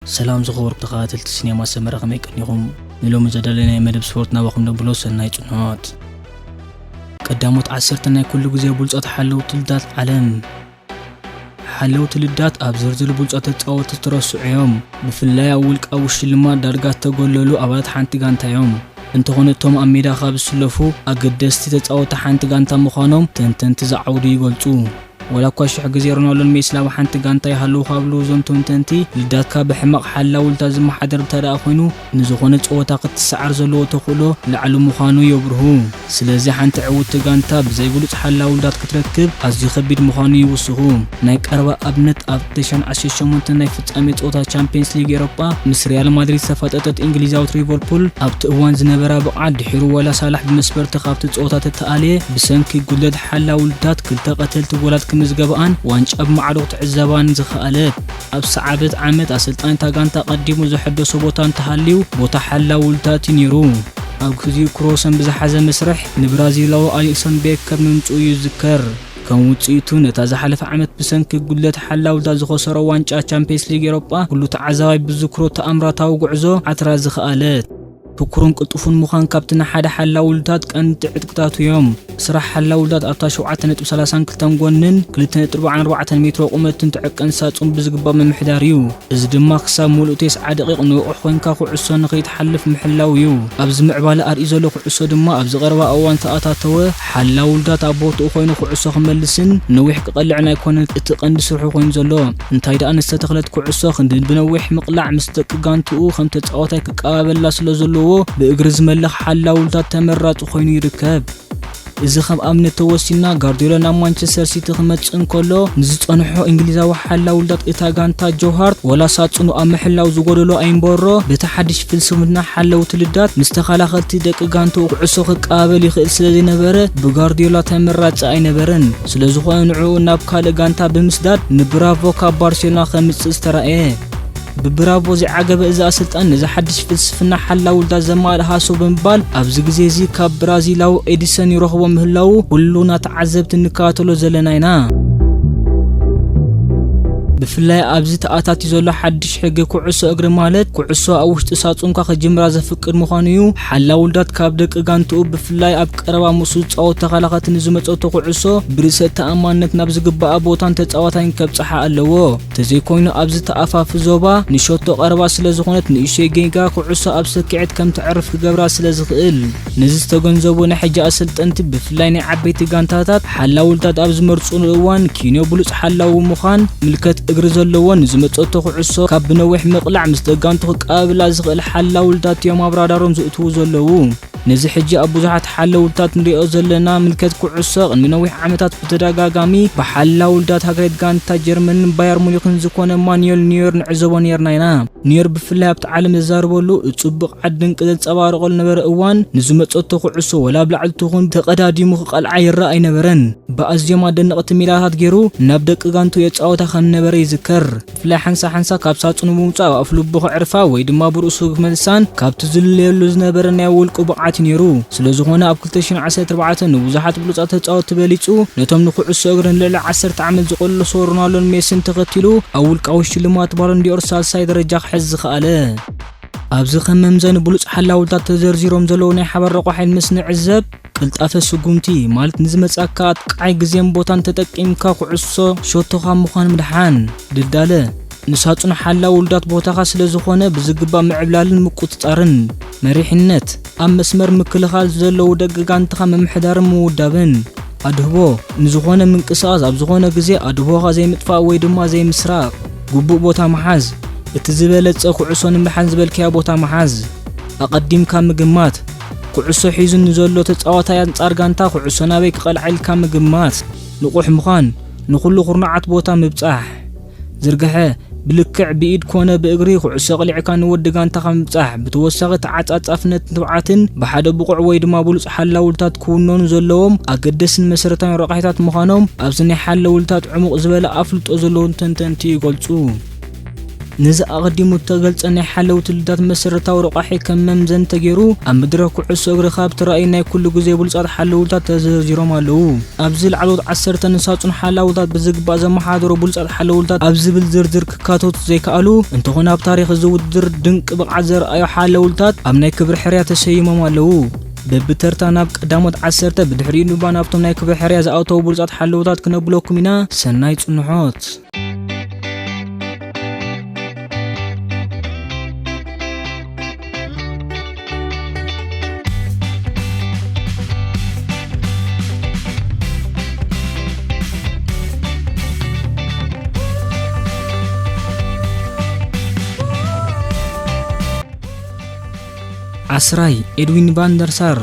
ሰላም ዝኸበርኩም ተኸታተልቲ ሲኔማ ሰመረ፣ ከመይ ቀኒኹም? ንሎሚ ዘዳለናዮ መደብ ስፖርት ናባኹም ነብሎ ሰናይ ጽንሖት። ቀዳሞት ዓሰርተ ናይ ኩሉ ግዜ ብሉጻት ሓለውቲ ልዳት ዓለም። ሓለውቲ ልዳት ኣብ ዝርዝር ብሉጻት ተጻወትቲ ዝተረስዑ እዮም። ብፍላይ ኣብ ውልቃዊ ሽልማት ዳርጋ ዝተጎለሉ ኣባላት ሓንቲ ጋንታ እዮም። እንተኾነ እቶም ኣብ ሜዳ ካብ ዝስለፉ ኣገደስቲ ተጻወትቲ ሓንቲ ጋንታ ምዃኖም ተንተንቲ ዝዓውዱ ይገልጹ። ዋላ እኳ ሽሕ ግዜ ሮናልዶን ሜሲን ኣብ ሓንቲ ጋንታ ይሃለዉ ካብ ዝብሉ እዞም ተንተንቲ፣ ልዳትካ ብሕማቕ ሓላዊ ልዳት ዝመሓደር እንተ ደኣ ኮይኑ፣ ንዝኾነ ጸወታ ክትሰዓር ዘለዎ ተኽእሎ ላዕሊ ምዃኑ የብርሁ። ስለዚ ሓንቲ ዕውትቲ ጋንታ ብዘይ ብሉጽ ሓላዊ ልዳት ክትረክብ ኣዝዩ ከቢድ ምዃኑ ይውስኹ። ናይ ቀረባ ኣብነት ኣብ ክልተ ሽሕን ዓሰርተ ሸሞንተን ናይ ፍጻሜ ጸወታ ቻምፒየንስ ሊግ ኤውሮጳ ምስ ሪያል ማድሪድ ዝተፋጠጠት እንግሊዛዊት ሊቨርፑል ኣብቲ እዋን ዝነበራ ብቕዓት ድሒሩ ዋላ ሳላሕ ብመስበርቲ ካብቲ ጸወታ ተተኣልየ ብሰንኪ ጉድለት ሓላዊ ልዳት ክልተ ቀተልቲ ጎላት ክምዝገበኣን ዋንጫ ብማዕዶ ክትዕዘባን ዝኸኣለት። ኣብ ሰዓበት ዓመት ኣሰልጣኒ እታ ጋንታ ቀዲሙ ዘሐደሶ ቦታ እንተሃልዩ ቦታ ሓላዊ ልዳት እዩ ነይሩ። ኣብ ግዜኡ ክሮሰን ብዝሓዘ መስርሕ ንብራዚላዊ ኣሊሰን ቤከር ምምጽኡ ይዝከር። ከም ውጽኢቱ ነታ ዝሓለፈ ዓመት ብሰንኪ ጉድለት ሓላዊ ልዳት ዝኸሰሮ ዋንጫ ቻምፒየንስ ሊግ ኤውሮጳ ኩሉ ተዓዛባይ ብዝዝክሮ ተኣምራታዊ ጉዕዞ ዓትራ ዝኸኣለት። ትኩርን ቅልጡፉን ምዃን ካብቲ ንሓደ ሓላዊ ልዳት ቀንዲ ዕጥቅታቱ እዮም። ስራሕ ሓላዊ ልዳት ኣብታ ሸውዓተ ነጥቢ ሰላሳን ክልተን ጎንን ክልተ ነጥቢ ኣርባዕተን ሜትሮ ቁመትን ትዕቀን ሳጹን ብዝግባእ ምምሕዳር እዩ። እዚ ድማ ክሳብ ምሉእ ተስዓ ደቂቕ ንቑሕ ኮይንካ ኩዕሶ ንኸይትሓልፍ ምሕላው እዩ። ኣብዚ ምዕባለ ኣርእዩ ዘሎ ኩዕሶ ድማ ኣብዚ ቀረባ እዋን ዝተኣታተወ ሓላዊ ልዳት ኣብ ቦትኡ ኮይኑ ኩዕሶ ክመልስን ነዊሕ ክቐልዕን ኣይኮነን እቲ ቀንዲ ስርሑ ኮይኑ ዘሎ። እንታይ ደኣ ንዝተተኽለት ኩዕሶ ክንዲ ብነዊሕ ምቕላዕ ምስ ደቂ ጋንትኡ ከም ተጻዋታይ ክቀባበላ ስለ ዘለዎ ብእግሪ ዝመልኽ ሓላዊ ልዳት ተመራጺ ኮይኑ ይርከብ። እዚ ከም ኣብነት ተወሲድና ጋርዲዮላ ናብ ማንቸስተር ሲቲ ክመጽእ እንከሎ ንዝጸንሖ እንግሊዛዊ ሓላዊ ልዳት እታ ጋንታ ጆ ሃርት ዋላ ሳጹኑ ኣብ ምሕላው ዝጎደሎ ኣይንበሮ በቲ ሓድሽ ፍልስፍና ሓለውቲ ልዳት ምስ ተኸላኸልቲ ደቂ ጋንትኡ ኩዕሶ ክቀባበል ይኽእል ስለ ዘይነበረ ብጋርዲዮላ ተመራጺ ኣይነበረን። ስለ ዝኾነ ንዕኡ ናብ ካልእ ጋንታ ብምስዳድ ንብራቮ ካብ ባርሴሎና ከምጽእ ዝተራእየ። ብብራቮ ዘይዓገበ እዚ ኣሰልጣኒ ነዚ ሓድሽ ፍልስፍና ሓላዊ ልዳት ዘማልእ ሃሰው ብምባል ኣብዚ ግዜ እዚ ካብ ብራዚላዊ ኤዲሰን ይረኽቦ ምህላዉ ኩሉና ተዓዘብቲ እንከታተሎ ዘለና ኢና። ብፍላይ ኣብዚ ተኣታትዩ ዘሎ ሓድሽ ሕጊ ኩዕሶ እግሪ ማለት ኩዕሶ ኣብ ውሽጢ ሳጹንካ ክጅምራ ዘፍቅድ ምዃኑ እዩ። ሓላዊ ልዳት ካብ ደቂ ጋንትኡ ብፍላይ ኣብ ቀረባ ምስኡ ዝጻወቱ ተኸላኸልቲ ንዝመጸቶ ኩዕሶ ብርእሰ ተኣማንነት ናብ ዝግባኣ ቦታን ተጻዋታይን ከብጽሓ ኣለዎ። ተዘይኮይኑ ኣብዚ ተኣፋፊ ዞባ ንሸቶ ቀረባ ስለ ዝኾነት ንእሽቶይ ጌጋ ኩዕሶ ኣብ ሰኪዐት ከም ተዕርፍ ክገብራ ስለ ዝኽእል። ነዚ ዝተገንዘቡ ናይ ሕጂ ኣሰልጠንቲ ብፍላይ ናይ ዓበይቲ ጋንታታት ሓላዊ ልዳት ኣብ ዝመርጹሉ እዋን ኪንዮ ብሉጽ ሓላዊ ምዃን ምልከት እግሪ ዘለዎ ንዝመጸቶ ኩዕሶ ካብ ብነዊሕ ምቕላዕ ምስ ደጋንቱ ክቀባብላ ዝኽእል ሓላዊ ልዳት እዮም ኣብ ራዳሮም ዝእትዉ ዘለዉ። ነዚ ሕጂ ኣብ ብዙሓት ሓለውልታት ንሪኦ ዘለና ምልከት ኩዕሶ ቅድሚ ነዊሕ ዓመታት ብተደጋጋሚ ብሓላውልታት ሃገሬት ጋንታ ጀርመንን ባየር ሙኒክን ዝኾነ ማኑኤል ኒየር ንዕዘቦ ኔርና ኢና። ኒየር ብፍላይ ኣብቲ ዓለም ዝዛረበሉ እቲ ጽቡቕ ዓዲ ድንቂ ዘንጸባርቐሉ ነበረ እዋን ንዝመጸቶ ኩዕሶ ወላ ኣብ ላዕሊ ትኹን ተቐዳዲሙ ክቐልዓ ይረኣ ኣይነበረን። ብኣዝዮም ኣደነቕቲ ሜላታት ገይሩ ናብ ደቂ ጋንቱ የጻወታ ከም ነበረ ይዝከር። ብፍላይ ሓንሳ ሓንሳ ካብ ሳጹኑ ብምውጻእ ኣብ ኣፍልቡ ከዕርፋ ወይ ድማ ብርእሱ ክመልሳን ካብቲ ዝልለየሉ ዝነበረ ናይ ውልቁ ብቕዓት እዩ ነይሩ። ስለ ዝኾነ ኣብ ክልተ ሽሕን ዓሰርተ ኣርባዕተን ንብዙሓት ብሉጻት ተጻወትቲ በሊጹ ነቶም ንኩዕሶ እግሪ ንልዕሊ ዓሰርተ ዓመት ዝቆለሶ ሮናልዶን ሜሲን ተኸቲሉ ኣብ ውልቃዊ ሽልማት ባሎን ዲኦር ሳልሳይ ደረጃ ክሕዝ ዝኸኣለ። ኣብዚ ከም መምዘኒ ብሉጽ ሓላውልታት ተዘርዚሮም ዘለዉ ናይ ሓባር ረቋሒን ምስ ንዕዘብ ቅልጣፈ ስጉምቲ ማለት ንዝመጻካ ኣጥቃዓይ ግዜን ቦታን ተጠቂምካ ኩዕሶ ሸቶኻ ምዃን ምድሓን። ድልዳለ ንሳጹን ሓላውልዳት ቦታኻ ስለ ዝኾነ ብዝግባእ ምዕብላልን ምቁጽጻርን። መሪሕነት ኣብ መስመር ምክልኻል ዘለዉ ደቂ ጋንትኻ ምምሕዳርን ምውዳብን። ኣድህቦ ንዝኾነ ምንቅስቓስ ኣብ ዝኾነ ግዜ ኣድህቦኻ ዘይምጥፋእ ወይ ድማ ዘይምስራቕ። ግቡእ ቦታ ምሓዝ። እቲ ዝበለጸ ኩዕሶ ንምድሓን ዝበልካዮ ቦታ ምሓዝ። ኣቐዲምካ ምግማት። ኩዕሶ ሒዙ ንዘሎ ተጻዋታይ ኣንጻር ጋንታ ኩዕሶ ናበይ ክቐልዓ ኢልካ ምግማት። ንቑሕ ምዃን። ንኹሉ ኩርናዓት ቦታ ምብጻሕ። ዝርግሐ ብልክዕ ብኢድ ኮነ ብእግሪ ኩዕሶ ኣቕሊዕካ ንወዲ ጋንታኻ ምብጻሕ፣ ብተወሳኺ ተዓጻጻፍነትን ትብዓትን ብሓደ ብቑዕ ወይ ድማ ብሉጽ ሓላውልታት ክውነኑ ዘለዎም ኣገደስትን መሰረታዊን ረቋሒታት ምዃኖም ኣብዚ ናይ ሓለውልታት ዕሙቕ ዝበለ ኣፍልጦ ዘለዎም ተንተንቲ ይገልጹ። ነዚ ኣቐዲሙ እተገልጸ ናይ ሓለውቲ ውድድራት መሰረታዊ ረቋሒ ከም መምዘኒ ተገይሩ፣ ኣብ መድረኽ ኩዕሶ እግሪ ካብ ተራእዩ ናይ ኩሉ ግዜ ብሉጻት ሓለውልታት ተዘርዚሮም ኣለዉ። ኣብዚ ላዕለዎት ዓሰርተ ንሳጹን ሓላውልታት ብዝግባእ ዘመሓደሩ ብሉጻት ሓለውልታት ኣብ ዝብል ዝርዝር ክካተቱ ዘይከኣሉ፣ እንተኾነ ኣብ ታሪኽ እዚ ውድድር ድንቂ ብቕዓት ዘርኣዩ ሓለውልታት ኣብ ናይ ክብሪ ሕርያ ተሰይሞም ኣለዉ። በብተርታ ናብ ቀዳሞት ዓሰርተ፣ ብድሕሪኡ ድማ ናብቶም ናይ ክብሪ ሕርያ ዝኣተዉ ብሉጻት ሓለውታት ክነብለኩም ኢና። ሰናይ ጽንሖት። ዓስራይ፣ ኤድዊን ቫን ደር ሳር።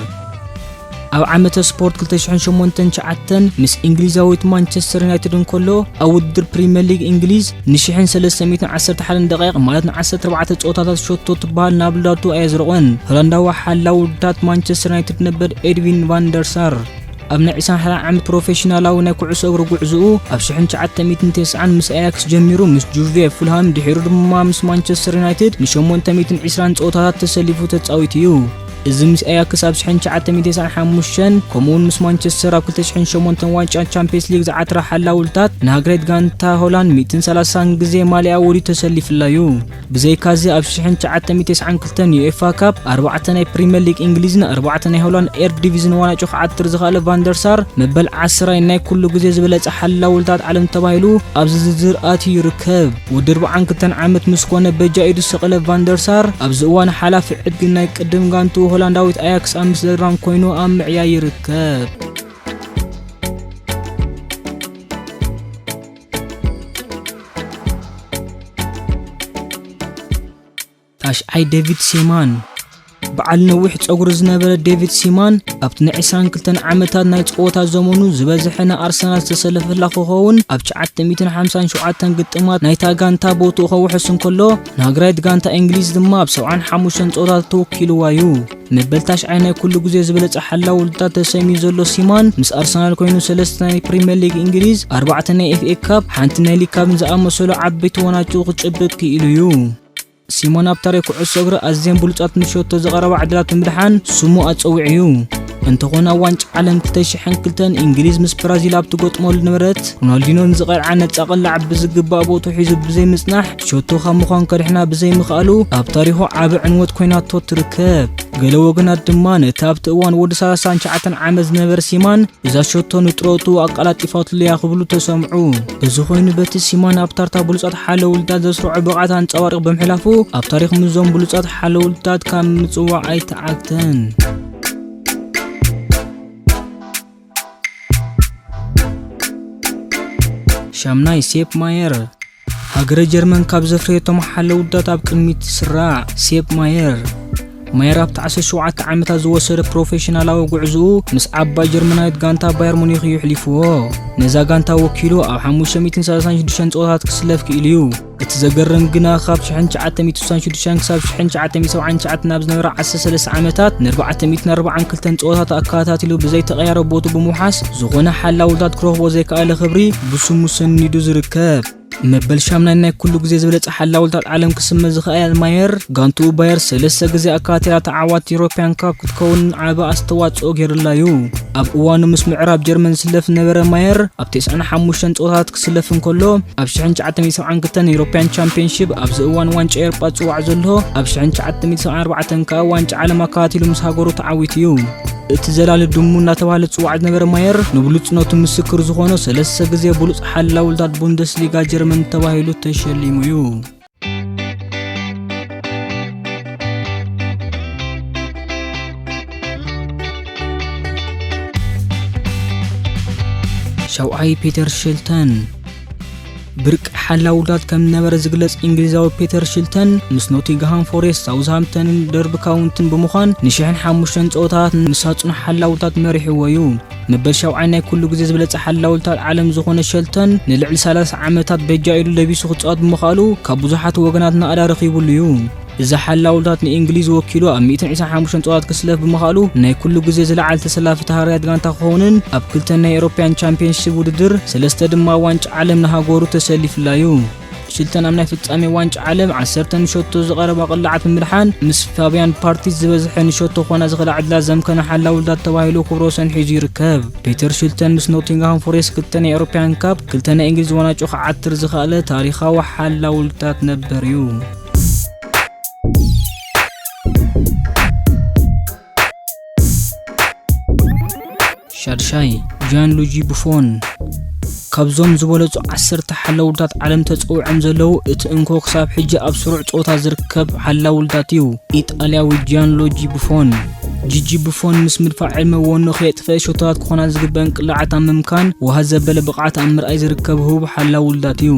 ኣብ ዓመተ ስፖርት ክልተ ሽሕን ሸሞንተን ትሽዓተን ምስ እንግሊዛዊት ማንቸስተር ዩናይትድ እንከሎ፣ ኣብ ውድድር ፕሪምየር ሊግ እንግሊዝ ንሽሕን ሰለስተ ሚእትን ዓሰርተ ሓደን ደቂቕ፣ ማለት ንዓሰርተ ኣርባዕተ ጸወታታት ሸቶ ትበሃል ናብ ላቱ ኣየዝረቖን። ሆላንዳዊ ሓላው ውድድራት ማንቸስተር ዩናይትድ ነበር ኤድዊን ቫን ደር ሳር፣ ኣብ ናይ ዕስራን ሓደን ዓመት ፕሮፌሽናላዊ ናይ ኩዕሶ እግሪ ጉዕዞኡ ኣብ ሽሕን ትሽዓተ ሚእትን ተስዓን ምስ ኣያክስ ጀሚሩ፣ ምስ ጁቬ፣ ፉልሃም፣ ድሒሩ ድማ ምስ ማንቸስተር ዩናይትድ ንሸሞንተ ሚእትን ዕስራን ጸወታታት ተሰሊፉ ተጻዊቱ እዩ። እዚ ምስ ኣያክስ ኣብ ሽሕን ትሽዓተ ሚእትን ተስዓን ሓሙሽተን፣ ከምኡውን ምስ ማንቸስተር ኣብ ክልተ ሽሕን ሸሞንተን ዋንጫ ቻምፒየንስ ሊግ ዝዓትራ ሓላውልታት፣ ንሃገራዊት ጋንታ ሆላንድ ሚእትን ሰላሳን ግዜ ማልያ ወዲዩ ተሰሊፉላ እዩ። ብዘይካዚ፣ ኣብ ሽሕን ትሽዓተ ሚእትን ተስዓን ክልተን ዩኤፋ ካፕ፣ ኣርባዕተ ናይ ፕሪምየር ሊግ እንግሊዝን ኣርባዕተ ናይ ሆላንድ ኤርዲቪዝን ዋንጫ ክዓትር ዝኸኣለ ቫንደርሳር፣ መበል ዓስራይ ናይ ኩሉ ግዜ ዝበለጸ ሓላውልታት ዓለም ተባሂሉ ኣብዚ ዝርዝር ኣትዩ ይርከብ። ወዲ ኣርባዓን ክልተን ዓመት ምስ ኮነ በጃ ኢዱ ዝሰቐለ ቫንደርሳር፣ ኣብዚ እዋን ሓላፊ ዕድጊ ናይ ቅድም ጋንትኡ ሆላንዳዊት ኣያክስ ኣምስተርዳም ኮይኑ ኣብ ምዕያይ ይርከብ። ታሽዓይ፣ ዴቪድ ሲማን። በዓል ነዊሕ ጸጉሪ ዝነበረ ዴቪድ ሲማን፣ ኣብቲ ናይ ዕስራን ክልተን ዓመታት ናይ ጸወታ ዘመኑ ዝበዝሐ ንኣርሰናል ዝተሰለፈላ ክኸውን፣ ኣብ ትሽዓተ ሚእትን ሓምሳን ሸውዓተን ግጥማት ናይታ ጋንታ ቦትኡ ከውሕስ እንከሎ፣ ንሃገራዊት ጋንታ እንግሊዝ ድማ ኣብ ሰብዓን ሓሙሽተን ጸወታታት ተወኪልዋ እዩ። መበል ታሽዓይ ናይ ኩሉ ግዜ ዝበለጸ ሓላው ውድድራት ተሰምዩ ዘሎ ሲማን፣ ምስ ኣርሰናል ኮይኑ ሰለስተ ናይ ፕሪምየር ሊግ እንግሊዝ፣ ኣርባዕተ ናይ ኤፍ ኤ ካፕ፣ ሓንቲ ናይ ሊግ ካብን ዝኣመሰሉ ዓበይቲ ዋንጫ ክጭብጥ ክኢሉ እዩ። ሲሞን ኣብ ታሪኽ ኩዕሶ እግሪ ኣዝየን ብሉጻት ንሸቶ ዝቐረባ ዕድላት ብምድሓን ስሙ ኣጸዊዑ እዩ። እንተኾነ ኣብ ዋንጫ ዓለም ክልተ ሽሕን ክልተን እንግሊዝ ምስ ብራዚል ኣብ ትገጥመሉ ነበረት፣ ሮናልዲኖ ንዝቐልዓ ነጻ ቅላዕ ብዝግባእ ቦትኡ ሒዙ ብዘይምጽናሕ፣ ሸቶ ካብ ምዃን ከድሕና ብዘይምኽኣሉ ኣብ ታሪኹ ዓቢ ዕንወት ኮይናቶ ትርከብ። ገለ ወገናት ድማ ነቲ ኣብቲ እዋን ወዲ ሰላሳን ትሽዓተን ዓመት ዝነበረ ሲማን እዛ ሸቶ ንጥረቱ ኣቀላጢፋትሉ እያ ክብሉ ተሰምዑ። እዚ ኮይኑ በቲ ሲማን ኣብ ታርታ ብሉጻት ሓለውልታት ዘስርዖ ብቕዓት ኣንጸባሪቑ ብምሕላፉ ኣብ ታሪኽ ምስዞም ብሉጻት ሓለውልታት ካብ ምጽዋዕ ኣይተዓግተን። ሻምናይ፣ ሴፕ ማየር። ሃገረ ጀርመን ካብ ዘፍረየቶም ሓለውልታት ኣብ ቅድሚት ትስራዕ። ሴፕ ማየር። ማየር ኣብቲ ዓሰርተ ሸውዓተ ዓመታት ዝወሰደ ፕሮፌሽናላዊ ጉዕዞኡ ምስ ዓባይ ጀርመናዊት ጋንታ ባየር ሙኒኽ እዩ ኣሕሊፍዎ። ነዛ ጋንታ ወኪሉ ኣብ ሓሙሽተ ሚእትን ሰላሳን ሽዱሽተን ጸወታታት ክስለፍ ክኢሉ እዩ። እቲ ዘገርም ግና፣ ካብ ሽሕን ትሽዓተ ሚእትን ስሳን ሽዱሽተን ክሳብ ሽሕን ትሽዓተ ሚእትን ሰብዓን ትሽዓተን ኣብ ዝነበረ ዓሰርተ ሰለስተ ዓመታት፣ ንኣርባዕተ ሚእትን ኣርባዓን ክልተን ጸወታታት ኣከታቲሉ ብዘይተቐያረ ቦትኡ ብምውሓስ፣ ዝኾነ ሓላውልታት ክረኽቦ ዘይከኣለ ክብሪ ብስሙ ሰኒዱ ዝርከብ። መበል ሻምናይ ናይ ኩሉ ግዜ ዝበለጸ ሓላውልታት ዓለም ክስመ ዝኸኣለ ማየር፣ ጋንትኡ ባየር ሰለስተ ግዜ ኣካቲራ ተዓዋቲ ዩሮፕያን ካፕ ክትከውን ዓቢ ኣስተዋጽኦ ገይሩላ እዩ። ኣብ እዋኑ ምስ ምዕራብ ጀርመን ዝስለፍ ዝነበረ ማየር፣ ኣብ ተስዓን ሓሙሽተን ጸወታታት ክስለፍ እንከሎ፣ ኣብ ሽሕን ትሽዓተ ሚእትን ሰብዓን ክልተን ዩሮፕያን ቻምፒየንሺፕ፣ ኣብዚ እዋን ዋንጫ ኤውሮጳ ዝጽዋዕ ዘሎ፣ ኣብ ሽሕን ትሽዓተ ሚእትን ሰብዓን ኣርባዕተን ከኣ ዋንጫ ዓለም ኣካቲሉ ምስ ሃገሩ ተዓዊቱ እዩ። እቲ ዘላሊ ድሙ እናተባህለ ዝጽዋዕ ዝነበረ ማየር፣ ንብሉጽነቱ ምስክር ዝኾኖ ሰለስተ ግዜ ብሉጽ ሓላውልታት ቡንደስሊጋ ጀርመን ተባሂሉ ተሸሊሙ እዩ። ሻውዓይ፣ ፔተር ሸልተን። ብርቂ ሓላውልታት ከም ዝነበረ ዝግለጽ እንግሊዛዊ ፔተር ሽልተን፣ ምስ ኖቲንግሃም ፎሬስት፣ ሳውዝሃምፕተንን ደርቢ ካውንትን ብምዃን ንሽሕን ሓሙሽተን ጸወታታት ንሳጹን ሓላውልታት መሪሕዎ እዩ። መበል ሻውዓይ ናይ ኩሉ ግዜ ዝበለጸ ሓላውልታት ዓለም ዝኾነ ሸልተን፣ ንልዕሊ ሰላሳ ዓመታት በጃ ኢዱ ለቢሱ ክጻወት ብምኽኣሉ፣ ካብ ብዙሓት ወገናት ናእዳ ረኺቡሉ እዩ። እዚ ሓላውልታት ንእንግሊዝ ወኪሉ ኣብ ሚእትን ዕስራን ሓሙሽተን ጸወታት ክስለፍ ብምኽኣሉ፣ ናይ ኩሉ ግዜ ዝለዓለ ተሰላፊ ተሃርያት ጋንታ ክኸውንን፣ ኣብ ክልተ ናይ ኤውሮፕያን ቻምፒየንሺፕ ውድድር፣ ሰለስተ ድማ ዋንጫ ዓለም ንሃገሩ ተሰሊፍላ እዩ። ሽልተን ኣብ ናይ ፍጻሜ ዋንጫ ዓለም ዓሰርተ ንሸቶ ዝቐረባ ቅላዓት ብምድሓን፣ ምስ ፋብያን ፓርቲስ ዝበዝሐ ንሸቶ ክኾና ዝኽእላ ዕድላት ዘምከነ ሓላዊ ውልዳት ተባሂሉ ክብረ ወሰን ሒዙ ይርከብ። ፒተር ሽልተን ምስ ኖቲንግሃም ፎሬስት ክልተ ናይ ኤውሮፓያን ካፕ፣ ክልተ ናይ እንግሊዝ ዋንጫ ክዓትር ዝኸኣለ ታሪኻዊ ሓላዊ ውልዳት ነበር እዩ። ሻድሻይ፣ ጂያንሉጂ ቡፎን። ካብዞም ዝበለጹ ዓሰርተ ሓለውታት ዓለም ተጸዊዖም ዘለዉ፣ እቲ እንኮ ክሳብ ሕጂ ኣብ ስሩዕ ጸወታ ዝርከብ ሓላውታት እዩ፣ ኢጣልያዊ ጂያንሉጂ ቡፎን። ጂጂ ቡፎን ምስ ምድፋዕ ዕድመ ወኑ ከየጥፈ፣ ሸቶታት ክኾና ዝግበአን ቅላዓት ኣብ ምምካን፣ ውሃ ዘበለ ብቕዓት ኣብ ምርኣይ ዝርከብ ህቡብ ሓላውታት እዩ።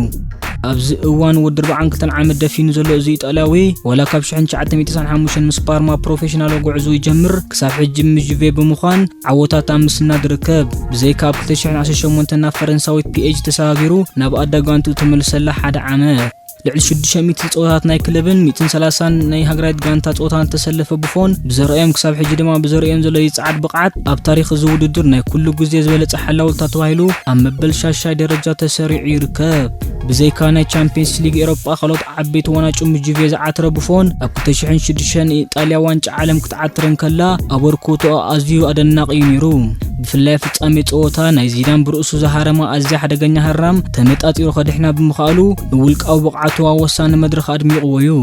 ኣብዚ እዋን ወዲ ኣርብዓን ክልተን ዓመት ደፊኑ ዘሎ እዚ ኢጣልያዊ፣ ዋላ ካብ ሽሕን ትሽዓተ ሚእትን ተስዓን ሓሙሽተን ምስ ፓርማ ፕሮፌሽናል ጉዕዞ ይጀምር፣ ክሳብ ሕጂ ምስ ጁቬ ብምዃን ዓወታት ኣብ ምስናድ ይርከብ። ብዘይካ ኣብ ክልተ ሽሕን ዓሰርተ ሸሞንተን ናብ ፈረንሳዊት ፒኤስጂ ተሰጋጊሩ ናብ ኣደጋንቱ እተመልሰላ ሓደ ዓመት። ልዕሊ ሽዱሽተ ሚእቲ ጸወታት ናይ ክለብን ሚእትን ሰላሳን ናይ ሃገራዊት ጋንታ ጸወታን ዝተሰለፈ ቡፎን፣ ብዘርእዮም ክሳብ ሕጂ ድማ ብዘርእዮም ዘሎ ይጽዓድ ብቕዓት፣ ኣብ ታሪኽ እዚ ውድድር ናይ ኩሉ ግዜ ዝበለጸ ሓላውልታ ተባሂሉ ኣብ መበል ሻሻይ ደረጃ ተሰሪዑ ይርከብ። ብዘይካ ናይ ቻምፒየንስ ሊግ ኤውሮጳ፣ ካልኦት ዓበይቲ ዋንጫ ምስ ጁቬ ዝዓተረ ቡፎን፣ ኣብ ክልተ ሽሕን ሽዱሽተን ኢጣልያ ዋንጫ ዓለም ክትዓትር እንከላ፣ ኣበርክቶኣ ኣዝዩ ኣደናቒ እዩ ነይሩ። ብፍላይ ፍጻሜ ጸወታ፣ ናይ ዚዳን ብርእሱ ዝሃረማ ኣዝያ ሓደገኛ ሃራም፣ ተመጣጢሩ ከድሕና ብምኽኣሉ፣ ንውልቃዊ ብቕዓቱ ኣብ ወሳኒ መድረኽ ኣድሚቕዎ እዩ።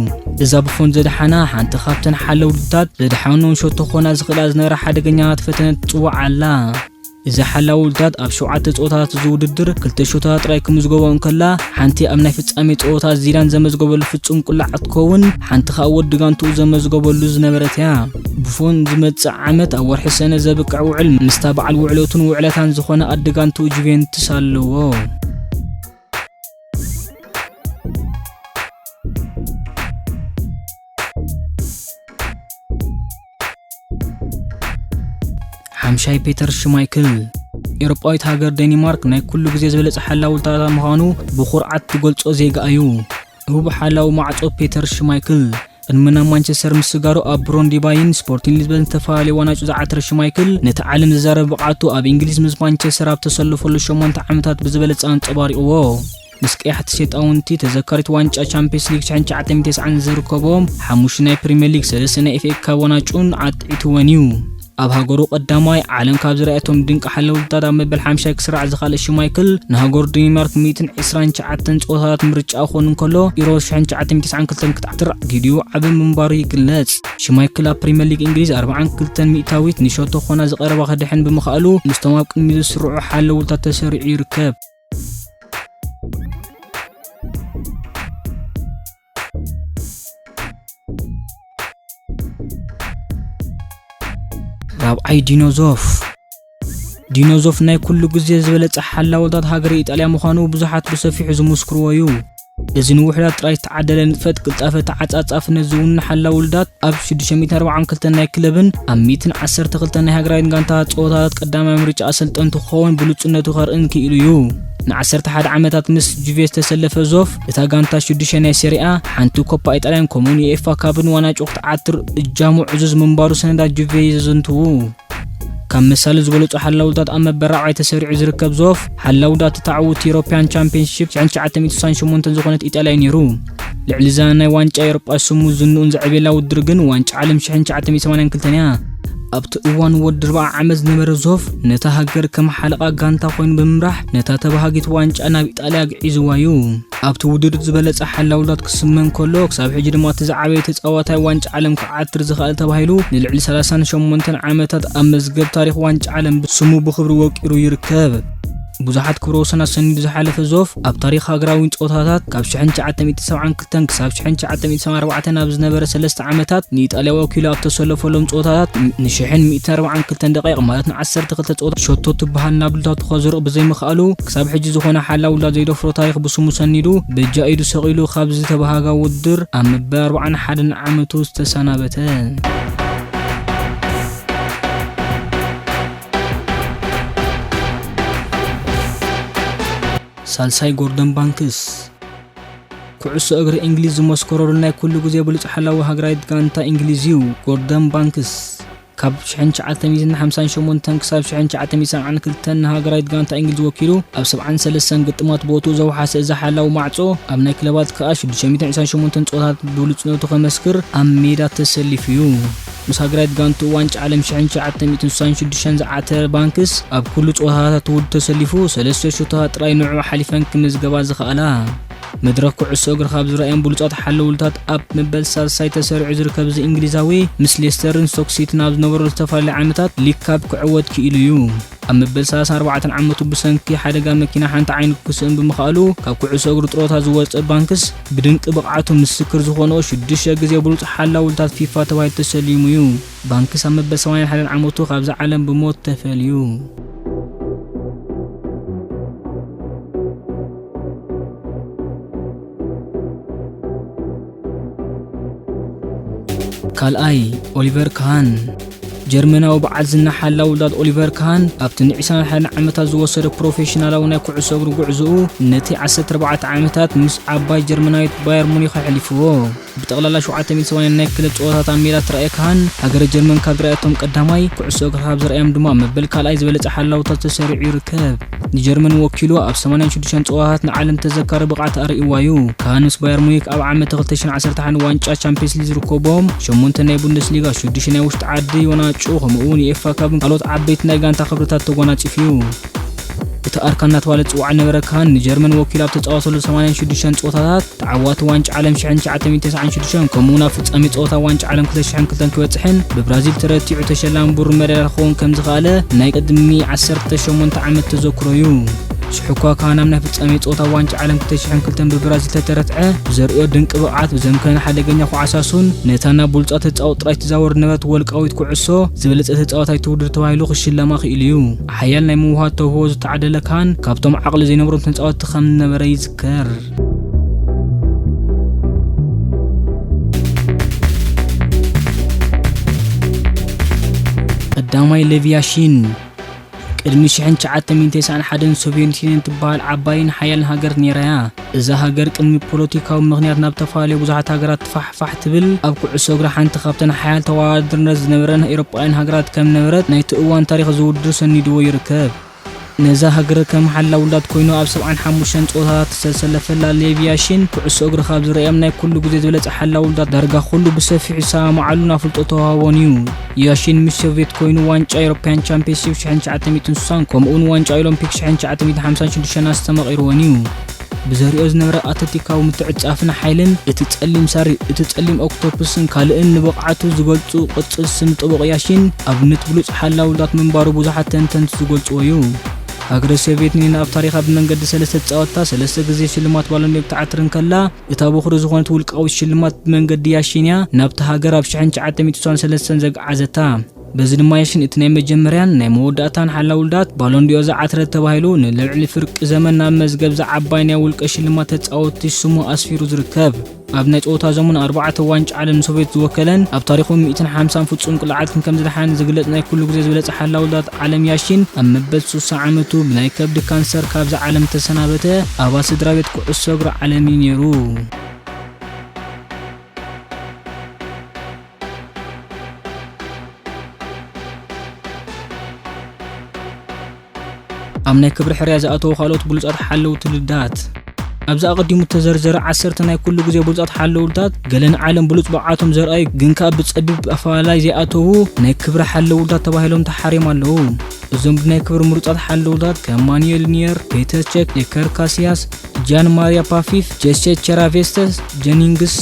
እዛ ቡፎን ዘድሓና፣ ሓንቲ ካብተን ሓለውልታት ዘድሓኖን ሸቶ ክኾና ዝኽእላ ዝነበራ ሓደገኛታት ፈተነ ትጽዋዕ ኣላ። እዚ ሓላዊ ውልዳት ኣብ ሸውዓተ ጸወታታት እዚ ውድድር ክልተ ሸቶታት ጥራይ ክምዝገቦ እንከላ፣ ሓንቲ ኣብ ናይ ፍጻሜ ጸወታ ዚዳን ዘመዝገበሉ ፍጹም ቁላዕ ክትከውን፣ ሓንቲ ከኣ ወዲ ጋንትኡ ዘመዝገበሉ ዝነበረት እያ። ቡፎን ዝመጽእ ዓመት ኣብ ወርሒ ሰነ ዘብቅዕ ውዕል ምስታ በዓል ውዕለቱን ውዕለታን ዝኾነ ኣዲ ጋንትኡ ጁቬንቱስ ኣለዎ። ሓምሻይ፣ ፔተር ሽማይክል። ኤውሮጳዊት ሃገር ደኒማርክ ናይ ኩሉ ግዜ ዝበለጸ ሓላዊ ውልታታ ምዃኑ ብኹርዓት ትገልጾ ዜጋ እዩ። ህቡብ ሓላዊ ማዕጾ ፔተር ሽማይክል። ቅድሚ ናብ ማንቸስተር ምስጋሩ ኣብ ብሮንዲ ባይን ስፖርቲንግ ሊዝበን ዝተፈላለዩ ዋንጫ ዝዓተረ ሽማይክል፣ ነቲ ዓለም ዝዛረብ ብቕዓቱ ኣብ እንግሊዝ ምስ ማንቸስተር ኣብ ተሰለፈሉ ሸሞንተ ዓመታት ብዝበለጸ ኣንጸባሪቕዎ። ምስ ቀያሕቲ ሴጣውንቲ ተዘካሪት ዋንጫ ቻምፒየንስ ሊግ ሽሕን ትሽዓተ ሚእትን ተስዓን ዝርከቦም፣ ሓሙሽተ ናይ ፕሪምየር ሊግ፣ ሰለስተ ናይ ኤፍ ኤ ካፕ ዋንጫን ኣጥዒትወን እዩ። ኣብ ሃገሩ ቀዳማይ፣ ዓለም ካብ ዝረኣየቶም ድንቂ ሓለውልታት ኣብ መበል ሓምሻይ ክስራዕ ዝኸኣለ ሽማይክል፣ ንሃገሩ ዴንማርክ ሚእትን ዕስራን ትሽዓተን ጸወታታት ምርጫ ክኾን እንከሎ፣ ዩሮ ሽሕን ትሽዓተ ሚእትን ተስዓን ክልተን ክትዓትር ግዲኡ ዓቢ ምንባሩ ይግለጽ። ሽማይክል ኣብ ፕሪምየር ሊግ እንግሊዝ ኣርብዓን ክልተን ሚእታዊት ንሸቶ ኮና ዝቐረባ ክድሕን ብምኽኣሉ፣ ምስቶም ኣብ ቅድሚኡ ዝስርዑ ሓለውልታት ተሰሪዑ ይርከብ። ራብዓይ፣ ዲኖዞፍ። ዲኖዞፍ ናይ ኩሉ ግዜ ዝበለጸ ሓላውልታት ሃገረ ኢጣልያ ምዃኑ ብዙሓት ብሰፊሑ ዝምስክርዎ እዩ። እዚ ንውሑዳት ጥራይ ዝተዓደለ ንጥፈት፣ ቅልጣፈ ተዓጻጻፍነት ዝውንን ሓላውልታት፣ ኣብ ሽዱሽተ ሚእትን ኣርባዓን ክልተን ናይ ክለብን ኣብ ሚእትን ዓሰርተ ክልተን ናይ ሃገራዊት ጋንታ ጸወታታት ቀዳማይ ምርጫ ኣሰልጠንቱ ክኸውን ብሉጽነቱ ከርእን ክኢሉ እዩ። ንዓሰርተ ሓደ ዓመታት ምስ ጁቬ ዝተሰለፈ ዞፍ፣ እታ ጋንታ ሽዱሽተ ናይ ሴሪኣ፣ ሓንቲ ኮፓ ኢጣልያን ከምኡውን ዩኤፋ ካፕን ዋንጫ ክትዓትር እጃሙ ዕዙዝ ምንባሩ ሰነዳት ጁቬ የዘንትዉ። ካብ መሳሊ ዝበለጹ ሓላውልታት ኣብ መበል ራብዓይ ተሰሪዑ ዝርከብ ዞፍ፣ ሓላውልታት እታ ዕውቲ ዩሮፕያን ቻምፒየንሺፕ ሽሕን ትሽዓተ ሚእትን ስሳን ሸሞንተን ዝኾነት ኢጣልያ እዩ ነይሩ። ልዕሊ እዛ ናይ ዋንጫ ኤውሮጳ ስሙ ዝንኡን ዘዕቤላ ውድድር ግን ዋንጫ ዓለም ሽሕን ትሽዓተ ሚእትን ሰማንያን ክልተን እያ። ኣብቲ እዋን ወዲ ኣርብዓ ዓመት ዝነበረ ዞፍ፣ ነታ ሃገር ከም ሓለቓ ጋንታ ኮይኑ ብምምራሕ፣ ነታ ተባሃጊት ዋንጫ ናብ ኢጣልያ ኣግዒዝዋ እዩ። ኣብቲ ውድድር ዝበለጸ ሓላውልታት ክስመ እንከሎ፣ ክሳብ ሕጂ ድማ እቲ ዝዓበየ ተጻዋታይ ዋንጫ ዓለም ክዓትር ዝኸኣለ ተባሂሉ ንልዕሊ ሰላሳን ሸሞንተን ዓመታት ኣብ መዝገብ ታሪኽ ዋንጫ ዓለም ስሙ ብኽብሪ ወቂሩ ይርከብ። ብዙሓት ክብረ ወሰናት ሰኒዱ ዝሓለፈ ዞፍ፣ ኣብ ታሪኽ ሃገራዊ ጸወታታት ካብ ሽሕን ትሽዓተ ሚእትን ሰብዓን ክልተን ክሳብ ሽሕን ትሽዓተ ሚእትን ሰብዓን ኣርባዕተን ኣብ ዝነበረ ሰለስተ ዓመታት ንኢጣልያ ወኪሉ ኣብ ተሰለፈሎም ጸወታታት ንሽሕን ሚእትን ኣርባዓን ክልተን ደቂቕ፣ ማለት ንዓሰርተ ክልተ ጸወታ፣ ሸቶ ትበሃል ናብ ሉታቱ ከዘርቕ ብዘይምኽኣሉ፣ ክሳብ ሕጂ ዝኾነ ሓላውላ ዘይደፍሮ ታሪኽ ብስሙ ሰኒዱ፣ በጃ ኢዱ ሰቒሉ ካብዚ ተባሃጋ ውድድር ኣብ መበል ኣርባዓን ሓደን ዓመቱ ዝተሰናበተ። ሳልሳይ፣ ጎርደን ባንክስ። ኩዕሶ እግሪ እንግሊዝ ዝመስከረሉ ናይ ኩሉ ግዜ ብሉጽ ሓላዊ ሃገራዊት ጋንታ እንግሊዝ እዩ፣ ጎርደን ባንክስ። ካብ ሽሕን ትሽዓተ ሚእትን ሓምሳን ሸሞንተን ክሳብ ሽሕን ትሽዓተ ሚእትን ሰብዓን ክልተን ንሃገራዊት ጋንታ እንግሊዝ ወኪሉ ኣብ ሰብዓን ሰለስተን ግጥማት ቦትኡ ዘውሓሰ እዚ ሓላዊ ማዕጾ፣ ኣብ ናይ ክለባት ከኣ ሽዱሽተ ሚእትን ዕስራን ሸሞንተን ጸወታታት ብብሉጽነቱ ከመስክር ኣብ ሜዳ ተሰሊፉ እዩ። ምስ ሃገራዊት ጋንትኡ ዋንጫ ዓለም ሽሕን ትሽዓተ ሚእትን ስሳን ሽዱሽተን ዝዓተረ ባንክስ፣ ኣብ ኩሉ ጸወታታት ውድድር ተሰሊፉ፣ ሰለስተ ሹቶታት ጥራይ ንዕኡ ሓሊፈን ክምዝገባ ዝኸኣላ። መድረኽ ኩዕሶ እግሪ ካብ ዝረኣዮም ብሉጻት ሓለውልታት ኣብ መበል ሳልሳይ ተሰሪዑ ዝርከብ እዚ እንግሊዛዊ፣ ምስ ሌስተርን ስቶክ ሲቲን ኣብ ዝነበረሉ ዝተፈላለዩ ዓመታት ሊግ ካፕ ክዕወት ክኢሉ እዩ። ኣብ መበል ሰላሳን ኣርባዕተን ዓመቱ ብሰንኪ ሓደጋ መኪና ሓንቲ ዓይኑ ክስእን ብምኽኣሉ፣ ካብ ኩዕሶ እግሪ ጥሮታ ዝወጸ ባንክስ፣ ብድንቂ ብቕዓቱ ምስክር ዝኾንኦ ሽዱሽተ ግዜ ብሉጽ ሓላውልታት ፊፋ ተባሂሉ ተሰሊሙ እዩ። ባንክስ ኣብ መበል ሰማንያን ሓደን ዓመቱ ካብዛ ዓለም ብሞት ተፈልዩ። ካልኣይ፣ ኦሊቨር ካሃን። ጀርመናዊ በዓል ዝና ሓላው ውላድ ኦሊቨር ካሃን ኣብቲ ንዒስራን ሓደን ዓመታት ዝወሰደ ፕሮፌሽናላዊ ናይ ኩዕሶ እግሪ ጉዕዞኡ ነቲ ዓሰርተ ኣርባዕተ ዓመታት ምስ ዓባይ ጀርመናዊት ባየር ሙኒኽ ኣሕሊፍዎ። ብጠቕላላ ሸውዓተ ሚእትን ሰማንያን ናይ ክለብ ጸወታታት ኣብ ሜዳ እተራእየ ካሃን፣ ሃገረ ጀርመን ካብ ዝረኣየቶም ቀዳማይ፣ ኩዕሶ እግሪ ካብ ዝረኣዮም ድማ መበል ካልኣይ ዝበለጸ ሓላውታት ተሰሪዑ ይርከብ። ንጀርመን ወኪሉ ኣብ ሰማንያን ሽዱሽተን ጸወታታት ንዓለም ተዘካሪ ብቕዓት ኣርእይዋ እዩ። ካሃን ምስ ባየር ሙኒክ ኣብ ዓመት ክልተ ሽሕን ዓሰርተ ሓደን ዋንጫ ቻምፒየንስ ሊግ ዝርከቦም፣ ሸሞንተ ናይ ቡንደስሊጋ፣ ሽዱሽተ ናይ ውሽጢ ዓዲ ዋንጫ፣ ከምኡ እውን ዩኤፋ ካፕን ካልኦት ዓበይቲ ናይ ጋንታ ክብርታት ተጎናጺፉ እዩ። እቲ ኣርካን እናተባህለ ዝጽዋዕ ዝነበረ ካሃን ንጀርመን ወኪሉ ኣብ ተጻወተሉ ሰማንያን ሽዱሽተን ጸወታታት ተዓዋቲ ዋንጫ ዓለም ሽሕን ትሽዓተ ሚእትን ተስዓን ሽዱሽተን ከምኡ እውን ኣብ ፍጻሜ ጸወታ ዋንጫ ዓለም ክልተ ሽሕን ክልተን ክበጽሕን ብብራዚል ተረቲዑ ተሸላሚ ብሩር መዳልያ ክኸውን ከም ዝኸኣለ ናይ ቅድሚ ዓሰርተ ሸሞንተ ዓመት ተዘክሮ እዩ። ሽሕኳ ካሃን ኣብ ናይ ፍጻሜ ጸወታ ዋንጫ ዓለም ክልተ ሽሕን ክልተን ብብራዚል ተተረትዐ፣ ብዘርእዮ ድንቂ ብቕዓት ብዘምከነ ሓደገኛ ኳዕሳሱን ነታ ናብ ብሉጻት ተጻወትቲ ጥራይ ትዛወር ዝነበረት ወልቃዊት ኩዕሶ ዝበለጸ ተጻዋታይ እቲ ውድድር ተባሂሉ ክሽለማ ክኢሉ እዩ። ሓያል ናይ ምውሃድ ተውህቦ ዝተዓደለ ካሃን ካብቶም ዓቕሊ ዘይነበሮም ተጻወትቲ ከም ዝነበረ ይዝከር። ቀዳማይ ሌቪ ያሺን። ቅድሚ ሽሕን ትሽዓተ ሚእትን ተስዓን ሓደን ሶቭየት ዩኒየን ትበሃል ዓባይን ሓያልን ሃገር ነይራ እያ። እዛ ሃገር ቅድሚ ፖለቲካዊ ምኽንያት ናብ ተፈላለዩ ብዙሓት ሃገራት ትፋሕፋሕ ትብል፣ ኣብ ኩዕሶ እግሪ ሓንቲ ካብተን ሓያል ተወዳዳርነት ዝነበረን ኤውሮጳውያን ሃገራት ከም ነበረት ናይቲ እዋን ታሪኽ እዚ ውድድር ሰኒድዎ ይርከብ። ነዛ ሃገር ከም ሓላ ውላድ ኮይኑ ኣብ ሰብዓን ሓሙሽተን ጸወታታት ዝተሰለፈላ ሌቪ ያሺን፣ ኩዕሶ እግሪ ካብ ዝረኣዮም ናይ ኩሉ ግዜ ዝበለጸ ሓላ ውላድ ዳርጋ ኩሉ ብሰፊሑ ዝሰማማዓሉን ኣፍልጦ ተዋህቦን እዩ። ያሺን ምስ ሶቭየት ኮይኑ ዋንጫ ኤውሮፓያን ቻምፒየንስ ሊግ ሽሕን ትሽዓተ ሚእትን ስሳን ከምኡውን ዋንጫ ኦሎምፒክ ሽሕን ትሽዓተ ሚእትን ሓምሳን ሽዱሽተን ኣስተማቒርወን እዩ። ብዘርእዮ ዝነበረ ኣትሌቲካዊ ምትዕጻፍን ሓይልን፣ እቲ ጸሊም ሳሪ፣ እቲ ጸሊም ኦክቶፕስን ካልእን ንብቕዓቱ ዝገልጹ ቅጽል ስም ጥቡቕ ያሺን ኣብነት ብሉጽ ሓላውላት ምንባሩ ብዙሓት ተንተንቲ ዝገልጽዎ እዩ። ሃገረ ሶቭየት ዩኒየን ኣብ ታሪኻ ብመንገዲ ሰለስተ ተጻወትታ ሰለስተ ግዜ ሽልማት ባሎን ዲዮር ክትዓትር እንከላ፣ እታ በኹሪ ዝኾነት ውልቃዊት ሽልማት ብመንገዲ ያሺን እያ ናብታ ሃገር ኣብ ሽሕን ትሽዓተ ሚእትን ስሳን ሰለስተን ዘግዓዘታ። በዚ ድማ ያሺን እቲ ናይ መጀመርያን ናይ መወዳእታን ሓላውልዳት ባሎን ዲዮር ዝዓተረ ተባሂሉ ንልዕሊ ፍርቂ ዘመን ናብ መዝገብ ዝዓባይ ናይ ውልቀ ሽልማት ተጻወትቲ ስሙ ኣስፊሩ ዝርከብ። ኣብ ናይ ጸወታ ዘመኑ ኣርባዕተ ዋንጫ ዓለም ንሶቭየት ዝወከለን ኣብ ታሪኹ ሚእትን ሓምሳን ፍጹም ቅልዓትን ከም ዝደሓን ዝግለጽ ናይ ኩሉ ግዜ ዝበለጸ ሓላውልዳት ዓለም ያሺን ኣብ መበል ሱሳ ዓመቱ ብናይ ከብዲ ካንሰር ካብዛ ዓለም ተሰናበተ ኣባል ስድራ ቤት ኩዕሶ እግሪ ዓለም እዩ ነይሩ። ኣብ ናይ ክብሪ ሕርያ ዝኣተዉ ካልኦት ብሉጻት ሓለውቲ ልዳት። ኣብዚ ኣቐዲሙ እተዘርዘረ ዓሰርተ ናይ ኩሉ ግዜ ብሉጻት ሓለውልታት፣ ገለ ንዓለም ብሉጽ ብቕዓቶም ዘርኣዩ ግን ከኣ ብጸቢብ ኣፈላላይ ዘይኣተዉ ናይ ክብሪ ሓለውልታት ተባሂሎም ተሓርዮም ኣለዉ። እዞም ብናይ ክብሪ ምሩጻት ሓለውልታት ከም ማኑኤል ኒየር፣ ፔተር ቸክ፣ ጀከር ካሲያስ፣ ጃን ማሪያ ፓፊፍ፣ ጀሴ ቸራቬስተስ፣ ጀኒንግስ፣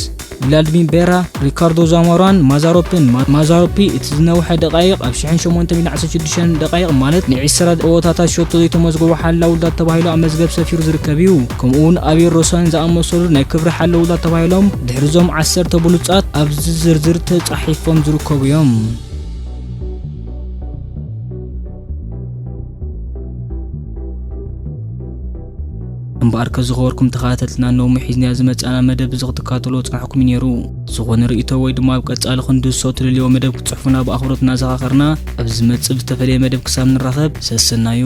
ቭላድሚር ቤራ፣ ሪካርዶ ዛሞራን ማዛሮፕን። ማ-፣ ማዛሮፒ እቲ ዝነውሐ ደቃይቕ ኣብ ሽሕን ሸሞንተ ሚእትን ዓሰርተ ሽዱሽተን ደቃይቕ ማለት ንዒስራ ጸወታታት ሸቶ ዘይተመዝገቡ ሓላውልዳት ተባሂሉ ኣብ መዝገብ ሰፊሩ ዝርከብ እዩ። ከምኡውን ኣቤል ሮሳን ዝኣመሰሉ ናይ ክብሪ ሓለውልዳት ተባሂሎም ድሕሪ እዞም ዓሰርተ ብሉጻት ኣብዚ ዝርዝር ተጻሒፎም ዝርከቡ እዮም። እምበኣርከ ዝኸበርኩም ተኸታተልትና፣ ሎሚ ሒዝናዮ ዝመጻና መደብ እዚ ክትከታተልዎ ጽናሕኩም እዩ ነይሩ። ዝኾነ ርእይቶ ወይ ድማ ኣብ ቀጻሊ ክንድህሶ ትደልይዎ መደብ ክትጽሕፉና ብኣኽብሮት እናዘኻኸርና፣ ኣብ ዝመጽእ ብዝተፈለየ መደብ ክሳብ ንራኸብ፣ ሰሰናዩ።